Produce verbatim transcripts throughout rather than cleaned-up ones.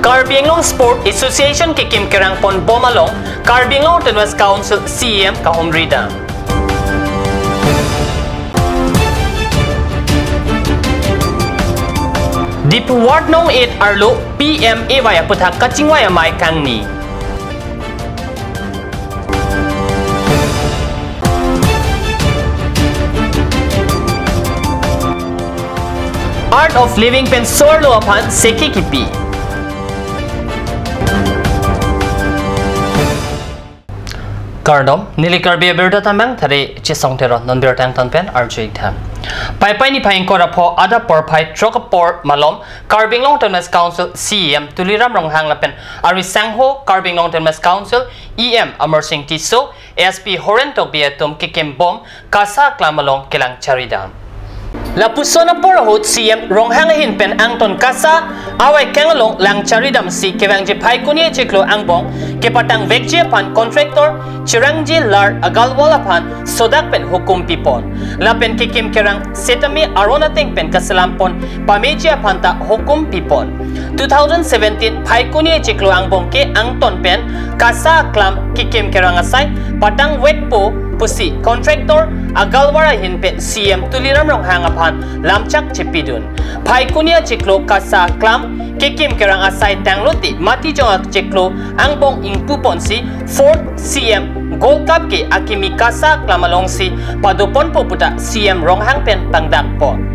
Karbi Anglong Sport Association kekim kerang pon bom along Karbi Anglong Autonomous Council C E M kahumri dam. Diphu Ward Nong eight arlo P M A Y aputhak kachingvai amei kangni. Art of Living pen so-arlo aphan seki kipi. Kardom, neli Karbi Abirta Tamang thari Chesong Teron, non birta angtan pen arju ik tham. Paipai niphai ingkoi ra pho adap porphai throk apor malom Karbi Anglong Autonomous Council C E M Tuliram Ronghang lapen ari sangho Karbi Anglong Autonomous Council E M Amarsing Tisso, S P Horen Tokbi atum kekim bom KASA aklam along kelang charidam. Lapuson apor ahut C E M Ronghang ahin pen angton KASA awaikang along lang charidamsi kevangji Phaikuni achiklo angbong kepatang vekji aphan contractor Chirangji Lal Agarwal aphan sodak pen hukum pipon. Lapen kekim kerang setame aron ateng pen kaselam pon pameji aphan ta hukum pipon. Two thousand seventeen Phaikuni achiklo angbong ke angton pen KASA aklam kekim kerang asai patang vekpo pusi contractor Agarwal ahin pen C E M Tuliram Ronghang aphan lamchak chepidun. Phaikuni achiklo KASA aklam kekim kerang asai tanglote Matijong achiklo angbong ingpu ponsi fourth C E M Gold Cup ke akimi KASA aklam alongsi pado ponpo puta C E M Ronghang pen pangdak pon.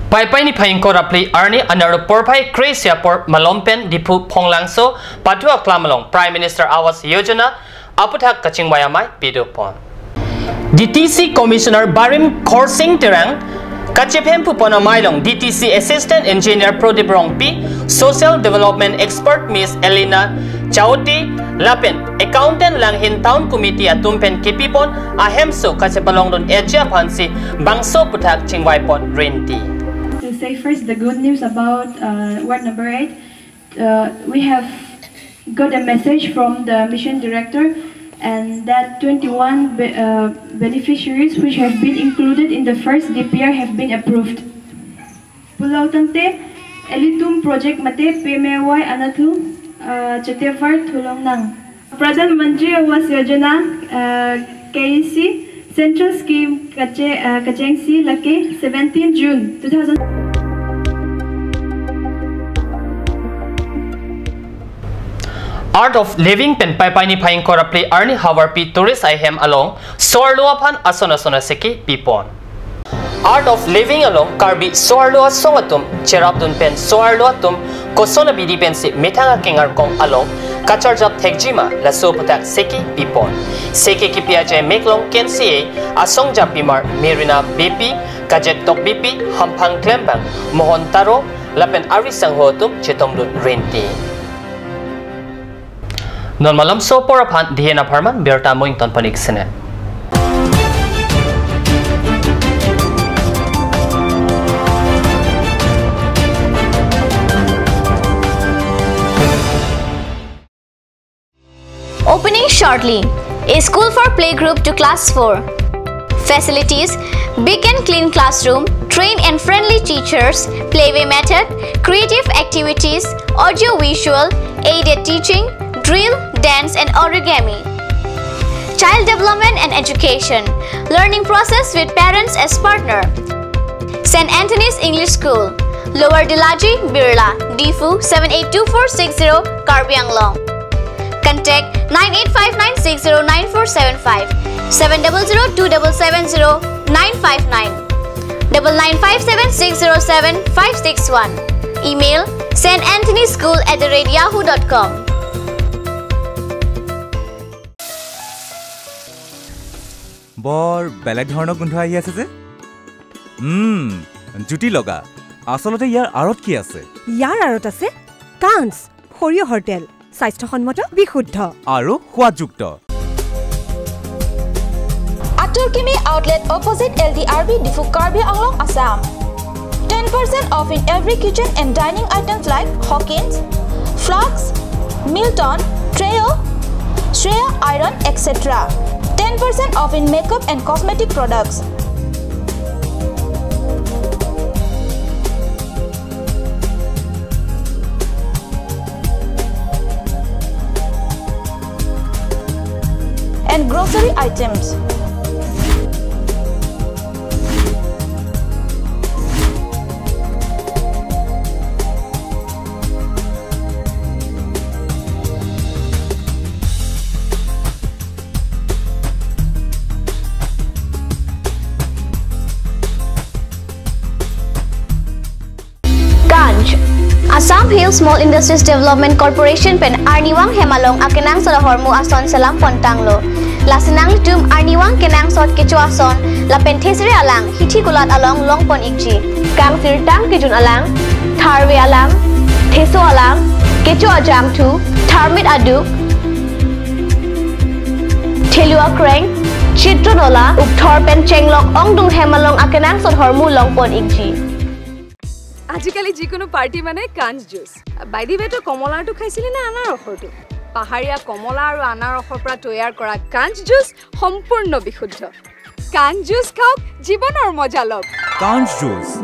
Paipai niphai ingkoi ra phli arni anerlo porphai kre-isi apor malom pen Diphu Phonglangso pathu aklam along Prime Minister Awas Yojana aputhak kachingvai amei pido pon. D T C Commissioner Barim Khorsing Terang kachephem pu pon amei along D T C Assistant Engineer Prodip Rongpi, Social Development Expert Miss Elena Chaote lapen Accountant Langhin Town Committee atum pen kepi pon ahemso kachepalongdun eji aphansi bangso aputhak chingvai pon rinti. To say first the good news about uh, ward number eight. Uh, we have got a message from the mission director, and that twenty-one be- uh, beneficiaries which have been included in the first D P R have been approved. Pulo tangte, ilitum project mate P M A Y anatthu uh, chetevar thulongnang. Pradhan Mantri Awas Yojana uh, K A C Central Scheme kache, uh, kachengsi lake seventeen June two thousand. Art of Living pen Paipai niphai ingkoi ra phli arni Havarpi Tourist Ahem along so-arlo aphan ason ason aseki pipon. Art of Living along Karbi so-arlo asong atum cherapdun pen so-arlo atum koson abidi pensi methang akeng arkong along kacharjap thekjima laso aputhak seki pipon. Seki kipi ajai mek along kensi asong japimar Merina Beypi, Kajek Tokbipi, Hamphang Klembang, Mohon Taro lapen ari sangho atum chetongdun rinti. Non malom so apor aphan dihen apharman birta mo ington panik sene. Opening shortly. A school for playgroup to class four. Facilities: big and clean classroom, trained and friendly teachers, playway method, creative activities, audio visual, aided teaching, drill, dance and origami. Child development and education. Learning process with parents as partner. Saint Anthony's English School, Lower Dilaji, Birla, Diphu seven eight two four six zero, Karbi Anglong. Contact nine eight five nine six zero nine four seven five, seven double zero two double seven zero nine five nine, double nine five seven six zero seven five six one. Email saint anthony school at the rate yahoo dot com. বৰ বেলেগ ধৰণৰ গোন্ধ আহি আছে যে। উম, জুতি লগা। আচলতে ইয়াৰ আঁৰত কি আছে? ইয়াৰ আঁৰত আছে কাঞ্চ, সৰিয়হৰ তেল, স্বাস্থ্যসন্মত, বিশুদ্ধ। আৰু সোৱাদযুক্ত। Atur Kimi Outlet, opposite L D R B, Diphu, Karbi Anglong, Assam. Ten percent off in every kitchen and dining items like Hawkins, Flax, Milton, Trio, Shreya Iron, et cetera. Ten percent off in makeup and cosmetic products. Grocery items. Kanj. Assam Hill Small Industries Development Corporation pen arnivang hem along akenangsot ahormu ason selam pontanglo. Lasi nanglitum arnivang kenangsot kecho ason lapen thesere alang hithi kulat along longpon ikji. Kangsirtang kejun alang, tharve alang, theso alang, kecho ajangthu, tharmit aduk, thelu akreng, chitron ola, ukthor pen chenglok ongdung hem along akenangsot ahormu longpon ikji. আজিকালি যিকোনো পাৰ্টি মানে কাঞ্চ juice. By the ৱে, তই কমলাৰটো খাইছিলি নে আনাৰসৰটো? পাহাৰীয়া কমলা আৰু আনাৰসৰ পৰা তৈয়াৰ কৰা কাঞ্চ জুচ সম্পূৰ্ণ বিশুদ্ধ। কাঞ্চ জুচ খাওক, জীৱনৰ মজা লওক। Kanj Juice.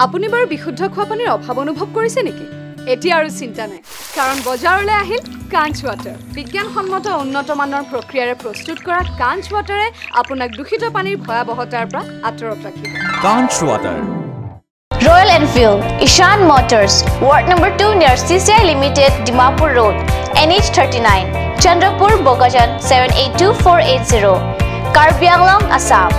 আপুনি বাৰু বিশুদ্ধ খোৱা পানীৰ অভাৱ অনুভৱ কৰিছে নেকি? এতিয়া আৰু চিন্তা নাই, কাৰণ বজাৰলৈ আহিল কাঞ্চ ৱাটাৰ। বিজ্ঞানসন্মত উন্নত মানৰ প্ৰক্ৰিয়াৰে প্ৰস্তুত কৰা কাঞ্চ ৱাটাৰে আপোনাক দূষিত পানীৰ ভয়াৱহতাৰ পৰা আঁতৰত ৰাখিব। Kanj Water. Royal Enfield, Ishan Motors, Ward number two near C C I Limited, Dimapur Road, N H thirty-nine, Chandrapur, Bokajan, seven eight two four eight zero, Karbi Anglong, Assam.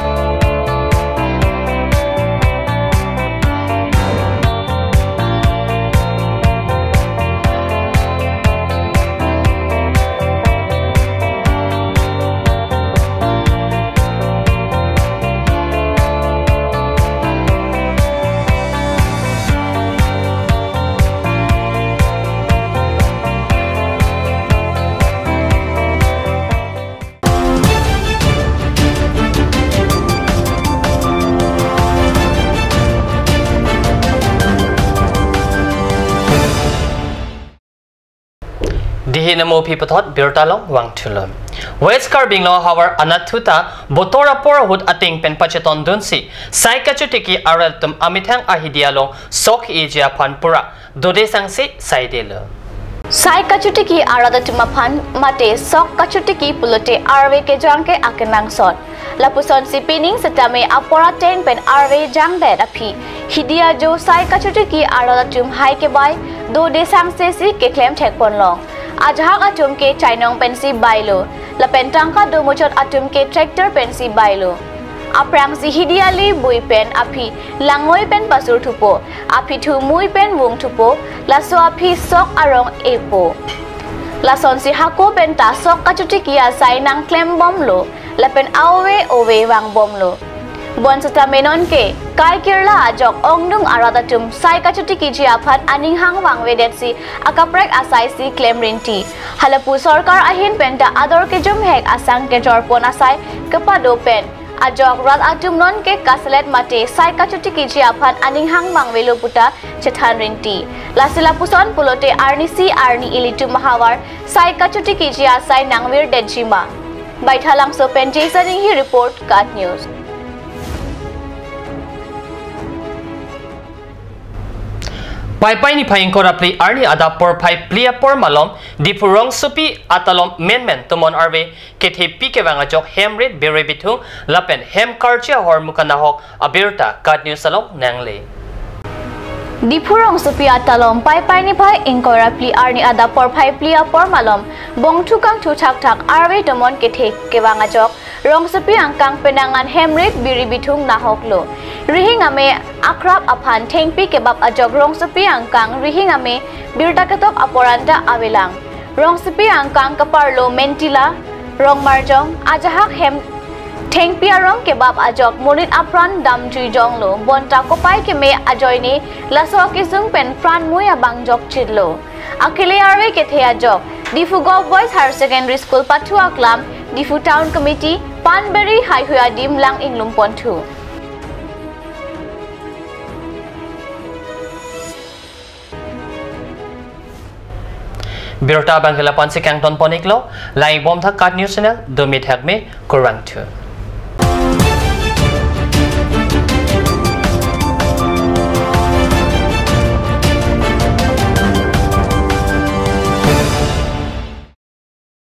Dihi namo aphi puthot birta along vangthulo. West Karbi Anglong ahavar anatthu ta botor apor ahut ateng pen pachetondunsi sai kachotiki arat atum amethang ahidi along sok eji aphan pura dode sangse saidelo. Sai kachotiki arat atum aphan mate sok kachotiki pulote arve kejang ke akenangsot. Lapusonsi pining setame apor ateng pen arve jangdet aphi hidi ajo sai kachotiki arat atum hai kebai dode sangse si keklem thekponlong. Ajahak atum ke chainong pensi bailo, lapen tangka domuchot atum ke tractor pensi bailo. Aphrangsi hidi ali bui pen aphi langoi pen pasur thupo, aphi thu mui pen vung thupo, laso aphi sok arong epo. Lasonsi hako pen ta sok kachotiki asai nangklembomlo, lapen ave ove vangbomlo. Bonseta menon ke, kai kirla ajok ongdung arat atum sai kachotikiji aphan aning hang vangvedetsi akaprek asai si klem rinti. Halapu sorkar ahin penta ador kejumhek asang kejorpon asai kepado pen ajok rat atum non ke kaselet mate sai kachotikiji aphan aning hang vangvelo puta chethan rinti. Lasi lapuson pulote arnisi arni ilitum ahavar sai kachotikiji asai nangvirdetji ma. Baithalangso pen Jason Inghi report, KAT News. Paipai niphai ingkoi ra phli arni adap porphai phli apor malom Diphu rongsopi atalom menmen tomon arve kethepi kevang ajok hem rit biri bithung lapen hem karchi ahormu kanahok abirta KAT News along nangle. Diphu rongsopi atalom Paipai niphai ingkoi ra phli arni adap porphai phli apor malom bongthu kangthu thakthak arve tomon kethe kevang ajok rongsopi angkang penangan hem rit biri bithung nahoklo. Rihing ame akrap aphan thengpi kebap ajok rongsopi angkang rihing ame birta ketok apor anta avelang. Rongsopi angkang keparlo Mentila, Rongmarjong, ajahak hem Thengpi arong kebap ajok monit apran damjui jonglo, bonta kopai keme ajoine laso akesung pen pran mui abang jokchitlo. Akele arve kethe ajok Diphu Govt Boys Higher Secondary School pathu aklam, Diphu Town Committee, Panberi haihui adim lang inglum ponthu. Birta abang ke lapu-an si kangton pon-iklo, langbom tha KAT News Channel, dumi thakme, kurvangthu.